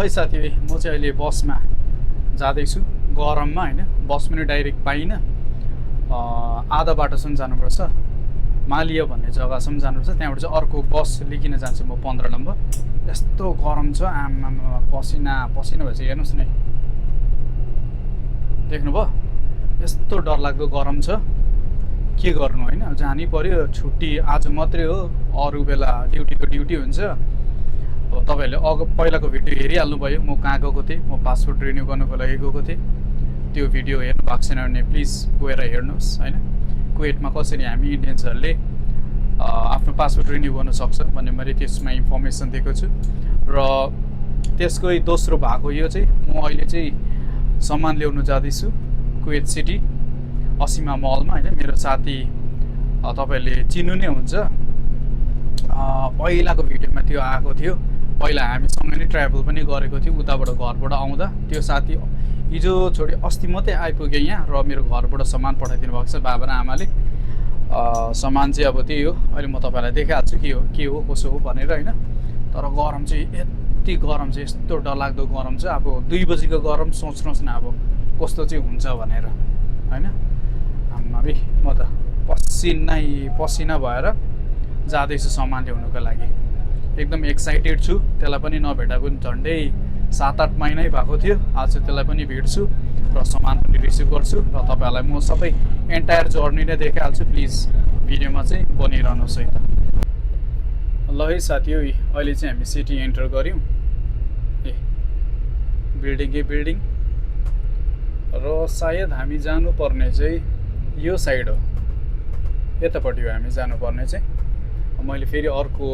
है साथी, म चाहिँ अहिले बसमा जाँदैछु गरममा होइन। बस पनि डाइरेक्ट पाइनँ, आधा बाटोसम्म जानुपर्छ, मालिया भन्ने जग्गासम्म जानुपर्छ। त्यहाँबाट चाहिँ अर्को बस लिकिन जान्छु म 15 नम्बर। यस्तो गरम छ आमामा, पसिना पसिना भएछ। हेर्नुहोस् न, देख्नुभयो यस्तो डरलाग्दो गरम छ। के गर्नु होइन, जानै पर्यो। छुट्टी आज मात्रै हो, अरू बेला ड्युटीको ड्युटी हुन्छ। अब तपाईँहरूले पहिलाको भिडियो हेरिहाल्नुभयो, म कहाँ गएको थिएँ। म पासपोर्ट रिन्यू गर्नुको लागि गएको थिएँ। त्यो भिडियो हेर्नु भएको छैन भने प्लिज गएर हेर्नुहोस् होइन। कुवेतमा कसरी हामी इन्डियन्सहरूले आफ्नो पासपोर्ट रिन्यू गर्न सक्छ भन्ने मैले त्यसमा इन्फर्मेसन दिएको छु। र त्यसकै दोस्रो भाग हो यो चाहिँ। म अहिले चाहिँ सामान ल्याउनु जाँदैछु कुवेत सिटी असीमा मलमा होइन। मेरो साथी तपाईँहरूले चिन्नु नै हुन्छ, पहिलाको भिडियोमा त्यो आएको थियो। पहिला हामीसँग नै ट्राभल पनि गरेको थियो उताबाट घरबाट आउँदा। त्यो साथी हिजो छोडी अस्ति मात्रै आइपुग्यो यहाँ, र मेरो घरबाट सामान पठाइदिनु भएको छ बाबा र आमाले। सामान चाहिँ अब त्यही हो, अहिले म तपाईँलाई देखाइहाल्छु के हो कसो हो भनेर होइन। तर गरम चाहिँ यति गरम चाहिँ, यस्तो डरलाग्दो गरम छ। अब 2 बजीको गरम सोच्नुहोस् न अब कस्तो चाहिँ हुन्छ भनेर होइन। आम्माबी, म त पसिना भएर जाँदैछु सामान ल्याउनुको लागि। एकदम एक्साइटेड छु। त्यसलाई पनि नभेटाएको पनि झन्डै 7-8 महिनै भएको थियो। आज त्यसलाई पनि भेट्छु र सामान पनि रिसिभ गर्छु र तपाईँहरूलाई म सबै एन्टायर जर्नी नै देखाइहाल्छु। प्लिज भिडियोमा चाहिँ बनिरहनुहोस् है त। ल है साथी, अहिले चाहिँ हामी सिटी एन्टर गऱ्यौँ। बिल्डिङै बिल्डिङ, र सायद हामी जानुपर्ने चाहिँ यो साइड हो, यतापट्टि हो हामी जानुपर्ने चाहिँ। मैले फेरि अर्को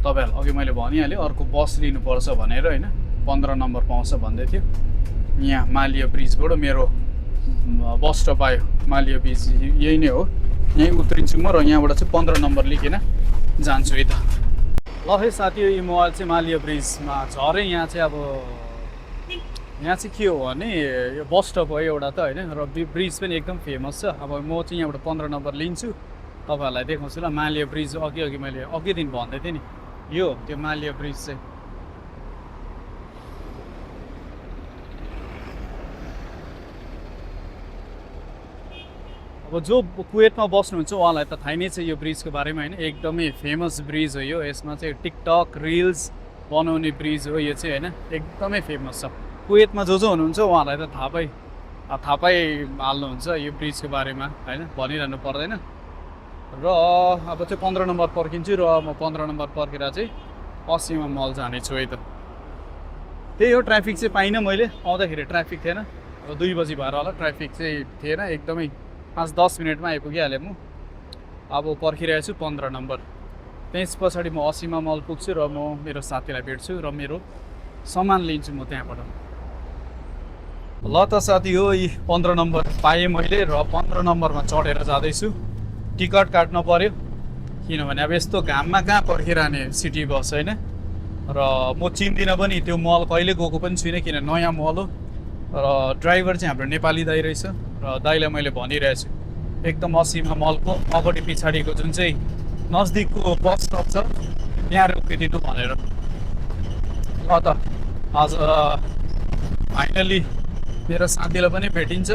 तपाईँहरूलाई अघि मैले भनिहालेँ, अर्को बस लिनुपर्छ भनेर होइन। 15 नम्बर पाउँछ भन्दै थियो। यहाँ मालिया ब्रिजबाट मेरो बस स्टप आयो। मालिया ब्रिज यही नै हो, यहीँ उत्रिन्छु म, र यहाँबाट चाहिँ 15 नम्बर लिकन जान्छु है त। ल है साथी, यो मोबाइल चाहिँ मालिया ब्रिजमा झरेँ। यहाँ चाहिँ अब यहाँ चाहिँ के हो भने यो बस स्टप हो एउटा त होइन, र ब्रिज पनि एकदम फेमस छ। अब म चाहिँ यहाँबाट 15 नम्बर लिन्छु, तपाईँहरूलाई देखाउँछु ल। मालिया ब्रिज अघि मैले अघि दिन भन्दै थिएँ नि, यो त्यो मालिया ब्रिज चाहिँ। अब जो कुवेतमा बस्नुहुन्छ उहाँलाई त थाहै नै छ यो ब्रिजको बारेमा होइन। एकदमै फेमस ब्रिज हो यो। यसमा चाहिँ टिकटक रिल्स बनाउने ब्रिज हो यो चाहिँ होइन। एकदमै फेमस छ। कुवेतमा जो हुनुहुन्छ उहाँहरूलाई त थाहा हाल्नुहुन्छ यो ब्रिजको बारेमा होइन, भनिरहनु पर्दैन। र अब चाहिँ 15 नम्बर पर्खिन्छु, र म 15 नम्बर पर्खेर चाहिँ असीमा मल जानेछु है त। त्यही हो, ट्राफिक चाहिँ पाइनँ मैले आउँदाखेरि, ट्राफिक थिएन। अब 2 बजी भएर होला, ट्राफिक चाहिँ थिएन। एकदमै 5-10 मिनटमा आइपुगिहालेँ म। अब पर्खिरहेको छु 15 नम्बर। त्यस पछाडि म असीमा मल पुग्छु र म मेरो साथीलाई भेट्छु र मेरो सामान लिन्छु म त्यहाँबाट। ल त साथी हो, 15 नम्बर पाएँ मैले, र 15 नम्बरमा चढेर जाँदैछु। टिकट काट्नु पर्यो, किनभने अब यस्तो घाममा कहाँ पर्खिरहने सिटी बस होइन। र म चिन्दिनँ पनि त्यो मल, कहिले गएको पनि छुइनँ किन नयाँ मल हो। र ड्राइभर चाहिँ हाम्रो नेपाली दाइ रहेछ, र दाइलाई मैले भनिरहेको छु एकदम असीमा मलको अगाडि पछाडिको जुन चाहिँ नजिकको बस स्टप छ त्यहाँ रोकिदिनु भनेर। ल त आज फाइनली मेरो साथीलाई पनि भेटिन्छ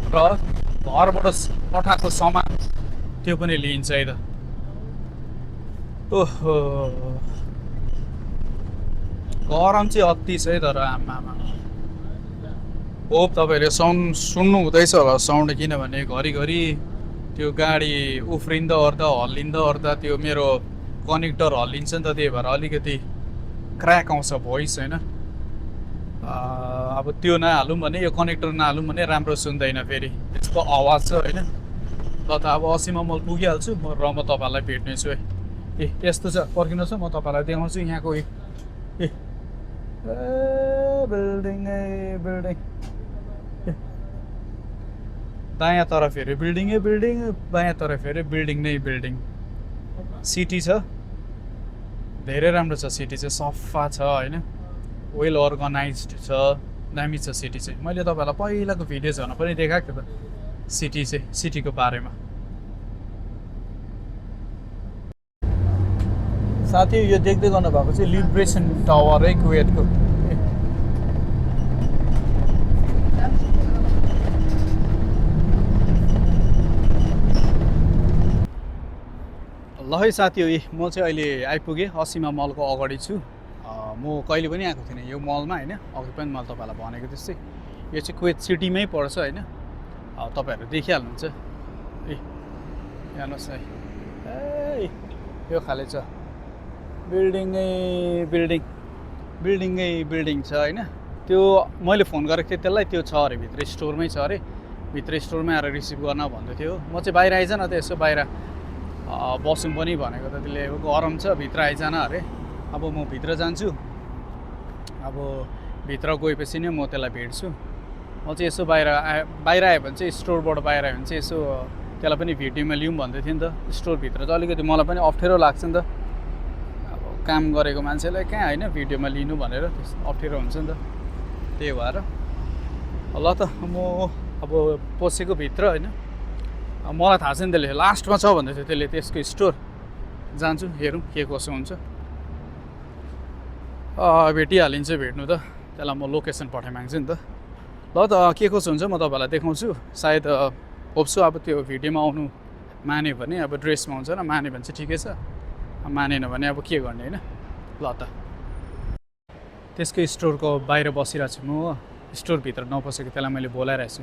र घरबाट पठाएको सामान त्यो पनि लिइन्छ है त। ओहो, गरम चाहिँ अति छ है। तर आमामा, होप तपाईँहरूले साउन्ड सुन्नु हुँदैछ होला साउन्ड, किनभने घरिघरि त्यो गाडी उफ्रिँदा ओर्दा हल्लिँदा ओर्दा त्यो मेरो कनेक्टर हल्लिन्छ नि त, त्यही भएर अलिकति क्र्याक आउँछ भोइस होइन। अब त्यो नहालौँ भने, यो कनेक्टर नहालौँ भने राम्रो सुन्दैन फेरि, त्यसको आवाज छ होइन। ल त अब असीमा मल पुगिहाल्छु र म तपाईँहरूलाई भेट्नेछु है। यस्तो छ, पर्खिनुहोस् म तपाईँलाई देखाउँछु यहाँको। बिल्डिङ दायाँ तरफ हेऱ्यो बिल्डिङै बिल्डिङ, बायाँ तरफ हेऱ्यो बिल्डिङ नै बिल्डिङ। सिटी छ, धेरै राम्रो छ सिटी चाहिँ, सफा छ होइन, वेल अर्गनाइज्ड छ, दामी छ सिटी चाहिँ। मैले तपाईँलाई पहिलाको भिडियोजहरूमा पनि देखाएको थिएँ त सिटी चाहिँ, सिटीको बारेमा। साथी यो देख्दै गर्नु भएको चाहिँ लिबरेसन टावर है कुवेतको। ल है साथी, म चाहिँ अहिले आइपुगेँ असीमा मलको अगाडि छु। म कहिले पनि आएको थिइनँ यो मलमा होइन, अघि पनि मैले तपाईँलाई भनेको त्यस्तै। यो चाहिँ कुवेत सिटीमै पर्छ होइन, तपाईँहरू देखिहाल्नुहुन्छ ए हेर्नुहोस् है। ए यो खाले छ बिल्डिङ छ होइन। त्यो मैले फोन गरेको थिएँ त्यसलाई, त्यो छ अरे भित्र स्टोरमै छ अरे, भित्र स्टोरमै आएर रिसिभ गर्न भन्दै थियो। म चाहिँ बाहिर आइज न त, यसो बाहिर बसौँ पनि भनेको त, त्यसले गरम छ भित्र आइजान अरे। अब म भित्र जान्छु, अब भित्र गएपछि नै म त्यसलाई भेट्छु। म चाहिँ यसो बाहिर आयो भने चाहिँ स्टोरबाट बाहिर आयो भने चाहिँ यसो त्यसलाई पनि भिडियोमा लिउँ भन्दै थियो नि त। स्टोरभित्र चाहिँ अलिकति मलाई पनि अप्ठ्यारो लाग्छ नि त, अब काम गरेको मान्छेलाई कहाँ होइन भिडियोमा लिनु भनेर अप्ठ्यारो हुन्छ नि त, त्यही भएर ल त म अब पसेको भित्र होइन। मलाई थाहा छ नि त्यसले लास्टमा छ भन्दै थियो, त्यसले त्यसको स्टोर जान्छु, हेरौँ के कसो हुन्छ। भेटिहालिन्छ भेट्नु त, त्यसलाई म लोकेसन पठाइमाग्छु नि त। ल त के कसो हुन्छ म तपाईँलाई देखाउँछु। सायद होप्छु अब त्यो भिडियोमा आउनु मान्यो भने, अब ड्रेसमा हुन्छ र मान्यो भने चाहिँ ठिकै छ, मानेन भने अब के गर्ने होइन। ल त त्यसकै स्टोरको बाहिर बसिरहेको छु म हो, स्टोरभित्र नपसेको त्यसलाई मैले बोलाइरहेको छु।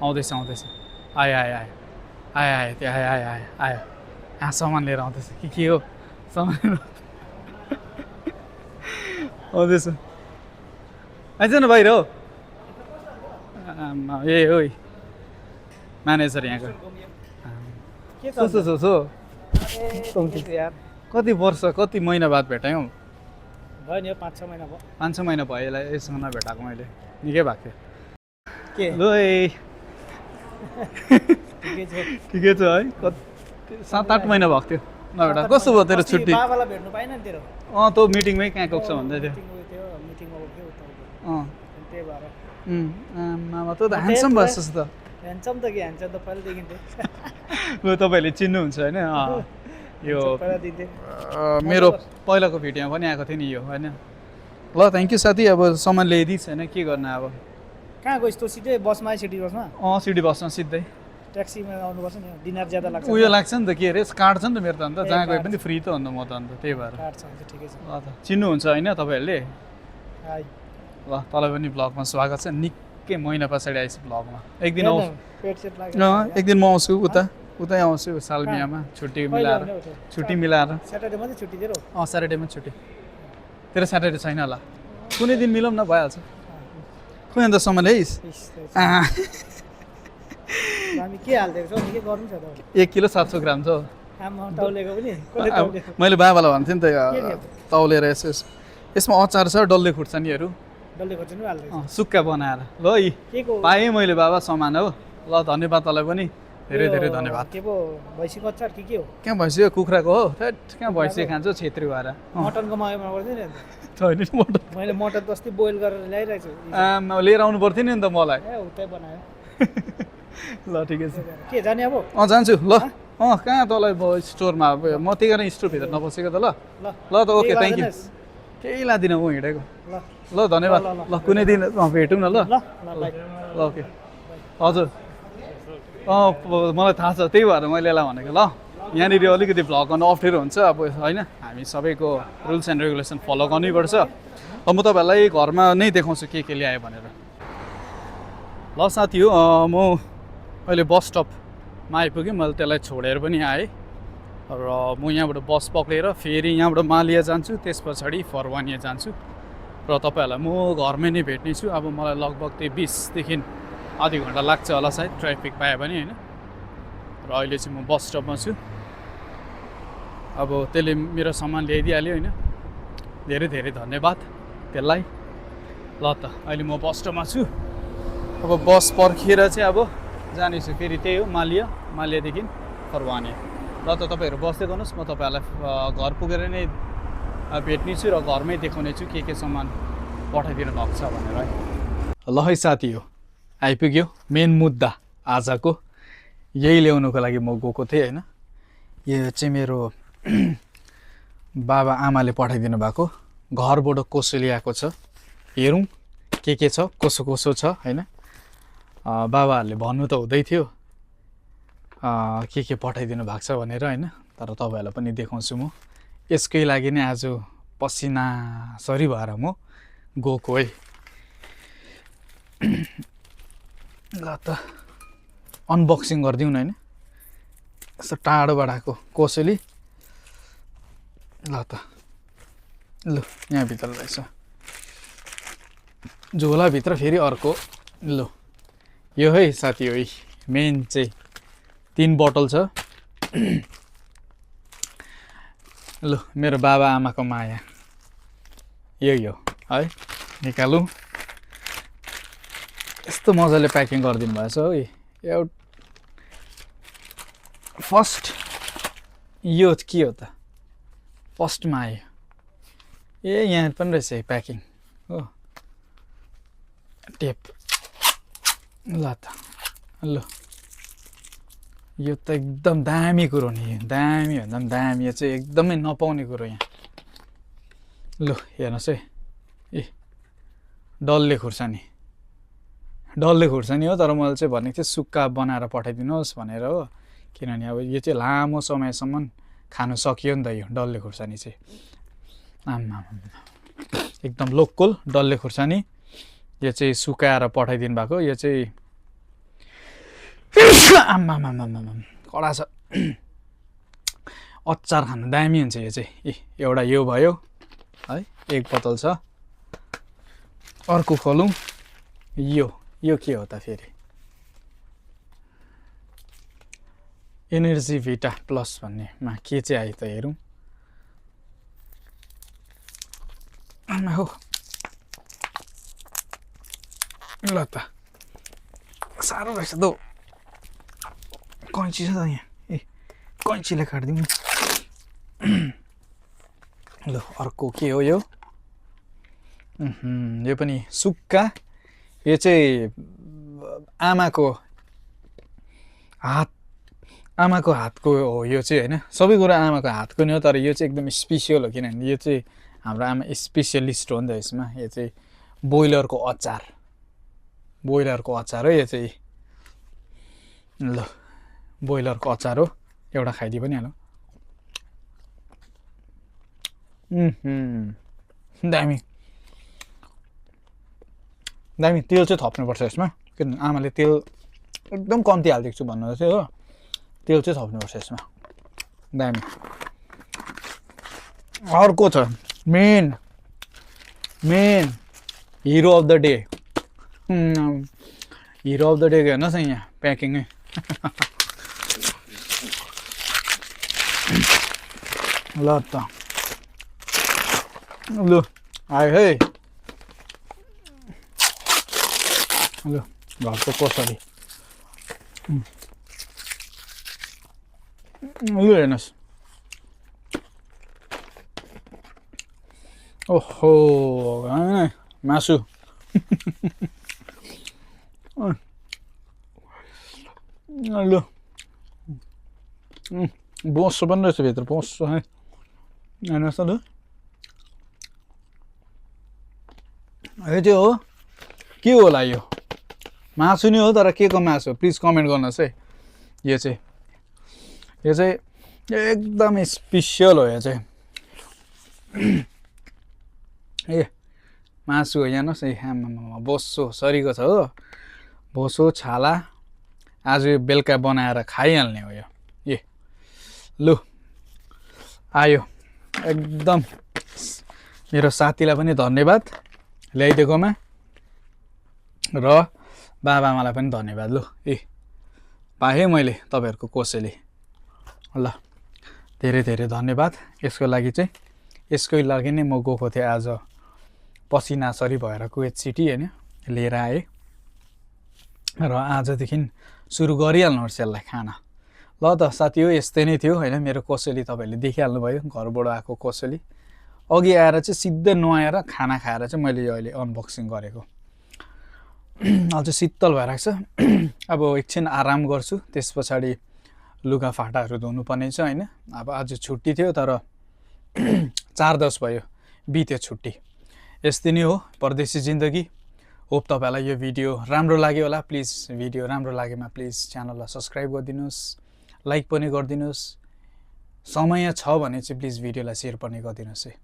आउँदैछ आयो यहाँ सामान लिएर आउँदैछ के हो सामान लिएर आउँदैछ। आइज न बाहिर हो, ए हो म्यानेजर यहाँको। कति वर्ष कति महिना बाद भेटाएँ हौ? भयो नि 5-6 महिना भयो। 5-6 महिना भयो यसलाई यससँग नभेटाएको मैले, निकै भएको थियो। के ल ठिकै छ है, 7-8 महिना भएको थियो नभेटा। कस्तो भयो तेरो छुट्टी? बाबालाई भेट्नु पाएन नि तेरो? तँ मिटिङमै कहाँ गएको छ भन्दै थियो। मिटिङमा गयो त्यही भएर। मामा त ह्यान्डसम भएछ त। ह्यान्डसम त के ह्यान्डसम त पहिल्यैदेखि थियो। ल तपाईँहरूले चिन्नुहुन्छ होइन, यो पहिलादेखि मेरो पहिलाको भिडियोमा पनि आएको थियो नि यो होइन। ल थ्याङ्क यू साथी। अब सामान ल्याइदिइ छैन के गर्ने अब। कहाँ गइस् त? सिधै बसमा आइ? सिटी बसमा? सिटी बसमा सिधै। ट्याक्सीमा आउनुपर्छ नि, डिनर ज्यादा लाग्छ। उयो लाग्छ नि त, के अरे काट्छ नि त मेरो त, अन्त जहाँ गए पनि फ्री त अन्त म त, अन्त त्यही भएर। काट्छ हुन्छ, ठिकै छ। ल त चिन्नुहुन्छ होइन तपाईँहरूले? आइ ल तँलाई पनि भ्लगमा स्वागत छ। निकै महिना पछाडि आइस भ्लगमा। एक दिन एक दिन म आउँछु उतै आउँछु सालमियामा, छुट्टी मिलाएर। स्याटरडेमा चाहिँ छुट्टी दिएर? स्याटरडेमा छुट्टी। तेरो स्याटरडे छैन होला, कुनै दिन मिलाउँ न भइहाल्छ। खोइ अन्त सामान ल्याइस्? हामी के हालिदिएको छौ? के गर्नु छ त? 1 किलो 700 ग्राम छ। तौलेको पनि मैले बाबालाई भन्थेँ नि त, तौलेर यसमा अचार छ, डल्ले खुर्सानीहरू, डल्ले खुर्सानी हाल्दै सुक्खा बनाएर। ल पाएँ मैले बाबा सामान हो। ल धन्यवाद तँलाई पनि, धेरै धेरै धन्यवाद। के पो भैँसीको अचार के हो? कहाँ भैँसी? कुखुराको हो। कहाँ भैँसी खान्छ छेत्री भएर। मटनको मागेमा गर्दैन नि? छैन मटन। मैले मटन त अस्ति बोइल गरेर ल्याइरहेको छु। लिएर आउनु पर्थ्यो नि त मलाई। उतै बनायो। ल ठिकै छ। के जाने अब? जान्छु ल। कहाँ तँलाई स्टोरमा म त्यही कारण स्टोरभित्र नपसेको त। ल त ओके थ्याङ्क यू। केही लादिनँ म हिँडेको। ल धन्यवाद। ल कुनै दिन भेटौँ न। ल ल ओके हजुर। मलाई थाहा छ, त्यही भएर मैले यसलाई भनेको। ल यहाँनिर अलिकति भ्लग गर्नु अप्ठ्यारो हुन्छ अब होइन, हामी सबैको रुल्स एन्ड रेगुलेसन फलो गर्नैपर्छ। म तपाईँहरूलाई घरमा नै देखाउँछु के ल्याएँ भनेर। ल साथी हो, म अहिले बस स्टपमा आइपुगेँ। मैले त्यसलाई छोडेर पनि आएँ र म यहाँबाट बस पक्रेर फेरि यहाँबाट मालिया जान्छु, त्यस पछाडि फरवानिया जान्छु र तपाईँहरूलाई म घरमै नै भेट्ने छु। अब मलाई लगभग त्यही 20देखि आधी घन्टा लाग्छ होला सायद, ट्राफिक पायो भने होइन। र अहिले चाहिँ म बस स्टपमा छु। अब त्यसले मेरो सामान ल्याइदिइहाल्यो होइन, धेरै धेरै धन्यवाद त्यसलाई। ल त अहिले म बस स्टपमा छु। अब बस पर्खिएर चाहिँ अब जानेछु फेरि त्यही हो मालियादेखि फरवानिया। ल त तपाईँहरू बस्दै गर्नुहोस्, म तपाईँहरूलाई घर पुगेर नै भेट्ने छु र घरमै देखाउने छु के सामान पठाइदिनु भएको छ भनेर है। ल है साथी हो, आइपुग्यो मेन मुद्दा आजको। यही ल्याउनुको लागि म गएको थिएँ होइन। यो चाहिँ मेरो बाबा आमाले पठाइदिनु भएको घरबाट कोसेली आएको छ। हेरौँ के छ, कसो कसो छ होइन। बाबाहरूले भन्नु त हुँदै थियो के पठाइदिनु भएको छ भनेर होइन। तर तपाईँहरूलाई पनि देखाउँछु म। यसकै लागि नै आज पसिनासरी भएर म गएको है। ल त अनबक्सिङ गरिदिउँ न होइन। यस्तो टाढोबाट आएको कोसेली। ल त लु यहाँभित्र रहेछ, झोलाभित्र फेरि अर्को। लु यो है साथी हो, मेन चाहिँ 3 बोतल छ। लु मेरो बाबा आमाको माया यही हो है। निकालौँ। यस्तो मजाले प्याकिङ गरिदिनु भएछ है। एउटा फर्स्ट यो के हो त, फर्स्टमा आयो। ए यहाँ पनि रहेछ है प्याकिङ हो, टेप। ल त लु यो त एकदम दामी कुरो नि, दामी भन्दा पनि दामी। यो चाहिँ एकदमै नपाउने कुरो यहाँ। लु हेर्नुहोस् है, ए डल्ले खुर्सानी, डल्ले खुर्सानी हो। तर मैले चाहिँ भनेको थिएँ सुक्खा बनाएर पठाइदिनुहोस् भनेर हो। किनभने अब यो चाहिँ लामो समयसम्म खानु सकियो नि त यो डल्ले खुर्सानी चाहिँ। आम्मा एकदम लोकल डल्ले खुर्सानी। यो चाहिँ सुकाएर पठाइदिनु भएको। यो चाहिँ आम्मा कडा छ। अचार खानु दामी हुन्छ यो चाहिँ। ए एउटा यो भयो है, 1 बोतल छ। अर्को खोलौँ। यो के हो त फेरि, एनर्जी भिटा प्लस भन्नेमा के चाहिँ आयो त हेरौँ। आमा हो, ल त साह्रो रहेछ त। कैँची छ त यहाँ, ए कैँचीले काटिदिउँ। ल अर्को के हो यो, यो पनि सुक्खा। यो चाहिँ आमाको हातको हो यो चाहिँ होइन। सबै कुरा आमाको हातको नि हो। तर यो चाहिँ एकदम स्पेसियल हो किनभने यो चाहिँ हाम्रो आमा स्पेसियलिस्ट हो नि त यसमा। यो चाहिँ ब्रोइलरको अचार हो यो चाहिँ। ल ब्रोइलरको अचार हो, एउटा खाइदिए पनि हाल्नु। दामी दामी। तेल चाहिँ थप्नुपर्छ यसमा, किनभने आमाले तेल एकदम कम्ती हालिदिएको छु भन्नु थियो हो। तेल चाहिँ थप्नुपर्छ यसमा, दामी। अर्को छ main hero of the day. Hero of the day हेर्नुहोस् न यहाँ प्याकिङै। ल त लु आयो है। लु घरको कोसेली। लु हेर्नुहोस्। ओहो मासु। लु बोसो पनि रहेछ भित्र, बोसो है। हेर्नुहोस् त लु, यो चाहिँ हो के होला, यो मासु नै हो। तर के को मासु हो प्लिज कमेन्ट गर्नुहोस् है। यो चाहिँ एकदम स्पेसियल हो यो चाहिँ। ए मासु हो हेर्नुहोस् है। आमामा बोसो सरीको छ हो, बोसो छाला। आज यो बेलुका बनाएर खाइहाल्ने हो यो। ए लु आयो एकदम। मेरो साथीलाई पनि धन्यवाद ल्याइदिएकोमा, र बाबाआमालाई पनि धन्यवाद। लु ए पाएँ मैले तपाईँहरूको कोसेली। ल धेरै धेरै धन्यवाद यसको लागि चाहिँ। यसकै लागि नै म गएको थिएँ आज पसिनासरी भएर कुवेत सिटी होइन, लिएर आएँ। र आजदेखि सुरु गरिहाल्नुहोस् यसलाई खाना। ल त साथी हो, यस्तै नै थियो होइन मेरो कोसेली। तपाईँहरूले देखिहाल्नुभयो घरबाट आएको कोसेली। अघि आएर चाहिँ सिधै नुहाएर खाना खाएर चाहिँ मैले यो अहिले अनबक्सिङ गरेको। अझ शीतल भइरहेको छ। अब एकछिन आराम गर्छु, त्यस पछाडि लुगाफाटाहरू धुनुपर्ने छ होइन। अब आज छुट्टी थियो तर 4-10 भयो बित्यो छुट्टी। यस्तै नै हो परदेशी जिन्दगी। होप तपाईँलाई यो भिडियो राम्रो लाग्यो होला। प्लिज भिडियो राम्रो लागेमा प्लिज च्यानललाई सब्सक्राइब गरिदिनुहोस्, लाइक पनि गरिदिनुहोस्। समय छ भने चाहिँ प्लिज भिडियोलाई सेयर पनि गरिदिनुहोस् है।